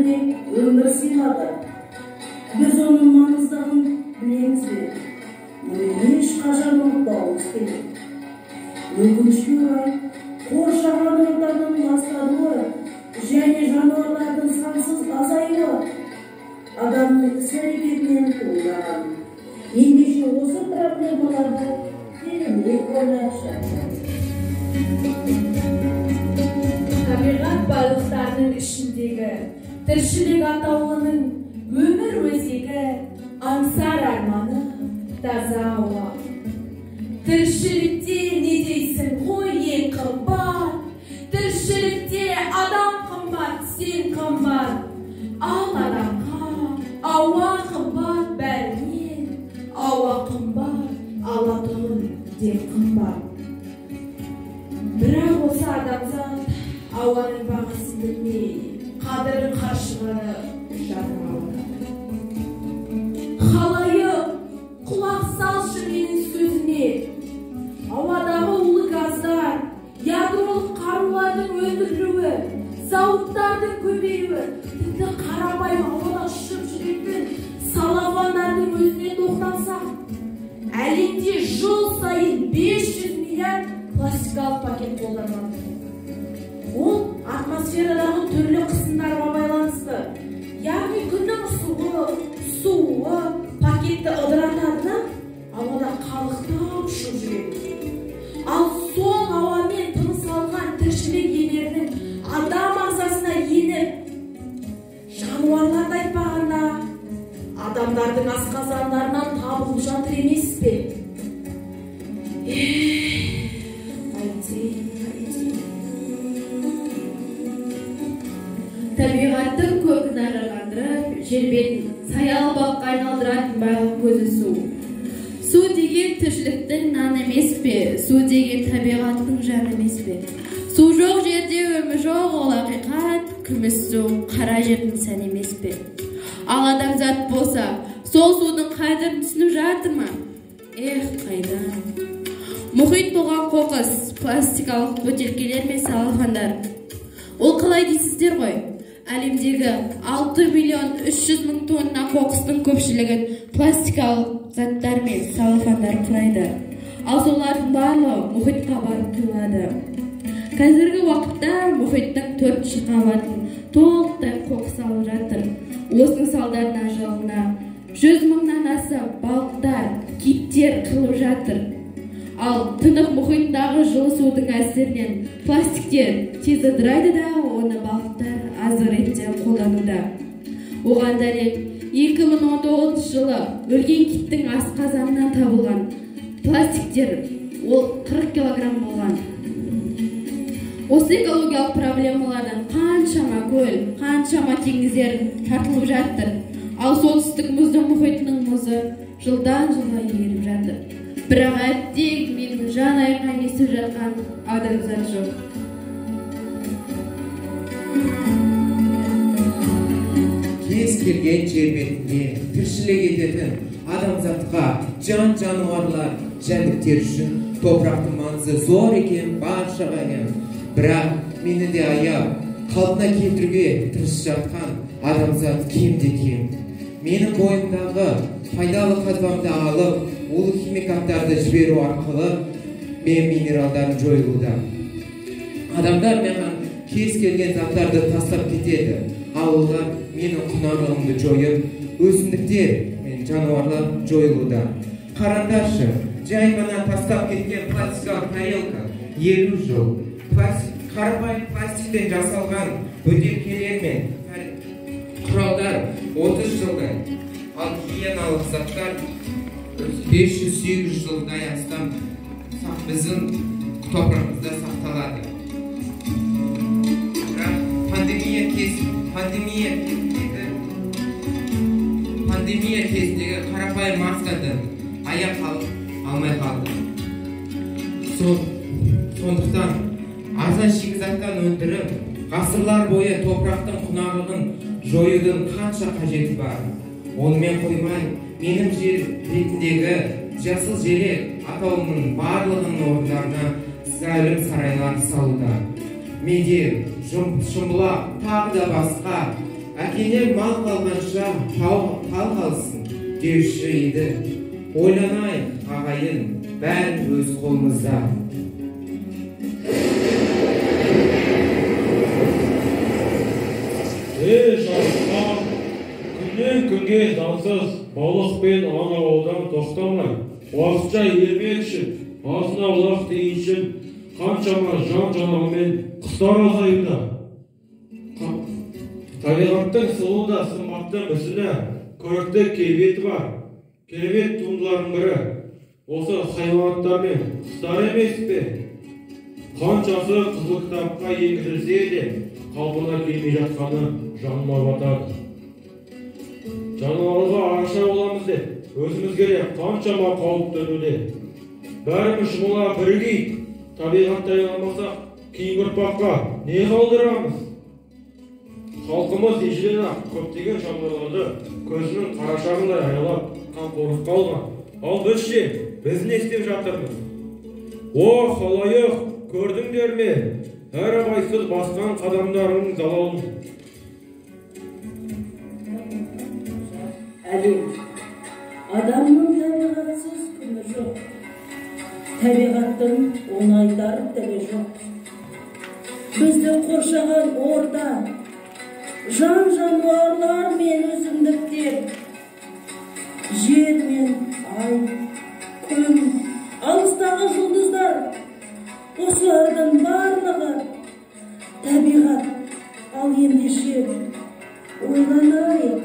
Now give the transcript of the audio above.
өмірге өмір сыйлады. Біз оның маңыздығын білеміз бе? Мұны ешқашан ұмытпауымыз керек. Өкінішке орай, қоршаған ортаның ластануы және жануарлардың сансыз азаюы адамның іс-әрекетінен туындаған. Ендеше осы проблемаларды тереңірек ойлайықшы. Табиғат байлықтарының ішіндегі тіршілік атаулының өмір өзегі, аңсар арманы таза ауа. Тіршілікте не дейсің ғой ең қымбат, тіршілікте адам қымбат, сен қымбат. Ал адамға ауа қымбат бәрінен, ауа қымбат, алатұғын деп қымбат. Бірақ осы адамзат ауаның бағасын білмей, қадірін қаршығаны жатып алды. Халайық, құлақ салшы менің сөзіме. Ауадағы улы газдар, ядролық қарулардың өндірілуі, зауыттардың көбеюі, тіпті қарапайым ауада ұшып жүретін салафандардың өзіне тоқталсақ, әлемде жыл сайын 500 миллиард пластикалық пакет қолданылады. Ол атмосферадағы түрлі қысымдарға байланысты. Яғни күннің ысуы, суы пакетті ыдыратады да, ауада қалықтап ұшып жүреді. Ал сол ауамен тыныс алған тіршілік иелерінің адам ағзасына еніп, жануарларды айтпағанда, адамдардың асқазандарынан табылып жатыр емес пе? Қайтейін, қайтейін. Табиғаттың көркін айғайландырып, жер бетін саялы баққа айналдыратын байлық көзі су. Су деген тіршіліктің наны емес пе? Су деген табиғаттың жаны емес пе? Су жоқ жерде өмір жоқ, ол ақиқат, күміс су қара жердің сәні емес пе? Ал адамзат болса, сол судың қадірін түсініп жатыр ма? Эх, қайдан? Мұхит болған қоқыс, пластикалық бөтелкелер мен салафандар. Ол қалай дейсіздер ғой? Әлемдегі 6 миллион 300 мың тонна қоқыстың көпшілігін пластикалық заттар мен салафандар құрайды. Ал солардың барлығы мұхитқа барып құйылады. Қазіргі уақытта мұхиттың 4 қабатын толықтай қоқыс алып жатыр. Осының салдарынан жылына 100 мыңнан аса балықтар, киттер қырылып жатыр. Ал тынық мұхитындағы жылы судың әсерінен пластиктер тез ыдырайды да, оны балықтар азық ретінде қолдануда. Оған дәлел 2019 жылы өлген киттің асқазанынан табылған пластиктер ол 40 килограмм болған. Осы экологиялық проблемалардан қаншама көл, қаншама теңіздер тартылып жатыр. Ал солтүстік мұзды мұхитының мұзы жылдан жылға еріп жатыр. Бірақ әттең менің жан айқайын естіп жатқан адамзат жоқ. Кез келген жер бетінде тіршілік ететін адамзатқа жан жануарлар, жәндіктер үшін топырақтың маңызы зор екен баршаға аян. Бірақ мені де аяп, қалпына келтіруге тырысып жатқан адамзат кемде кем. Менің бойымдағы пайдалы қазбамды алып, улы химикаттарды жіберу арқылы мен минералдарын жойылуда. Адамдар маған кез келген заттарды тастап кетеді, ал олар менің құнарлығымды жойып, өсімдіктер мен жануарлар жойылуда. Қараңдаршы, жай ғана тастап кеткен пластикалық тарелка 50 жыл, қарапайым пластиктен жасалған бөтелкелер мен құралдар 30 жылдай, ал гигиеналық заттар 500-800 жылдай астам біздің топырағымызда сақталады. Бірақ пандемия кезіндегі қарапайым маскадан аяқ алмай қалды. Сондықтан арзан шикізаттан өндіріп, ғасырлар бойы топырақтың құнарлығын жоюдың қанша қажеті бар. Онымен қоймай, менің жер бетіндегі жасыл желек атауының барлығының орындарына зәулім сарайлар салуда. Медеу, Шымбұлақ, тағы да басқа Әкелер мал қалғанша тал қалсын деуші еді. Ойланайық, ағайын, бәрі өз қолымызда. Ей, жарыққа, күннен күнге заңсыз балық пен аң аулаудан тоқтамай, уақытша ермек үшін, азын аулақ тиын үшін қаншама жан-жануар мен құстар азаюда. Табиғаттың сұлу да сымбатты мүсіні, көрікті келбеті бар. Керемет туындылардың бірі осы хайуанаттар мен құстар емес пе? Қаншасы қызыл кітапқа енгізілсе де қалпына келмей жатқаны жаныма батады. Жануарға араша боламыз деп өзімізге де қаншама қауіп төнуде. Бәріміз жұмыла бірігейік, табиғатты аяламасақ кейінгі ұрпаққа не қалдырамыз? Халқымыз ежелден-ақ көптеген жануарларды көзінің қарашағындай аялап, қамқорлыққа алған. Ал біз ше, біз не істеп жатырмыз? О, халайық, көрдіңдер ме? Әр абайсыз басқан қадамдарының залалын. Әлем, адамның табиғатсыз күні жоқ. Табиғаттың оны айтар тілі жоқ. Бізді қоршаған орта, жан-жануарлар мен өсімдіктер, жер мен ай, күн, алыстағы жұлдыздар, осылардың барлығы табиғат. Ал ендеше ойланайық.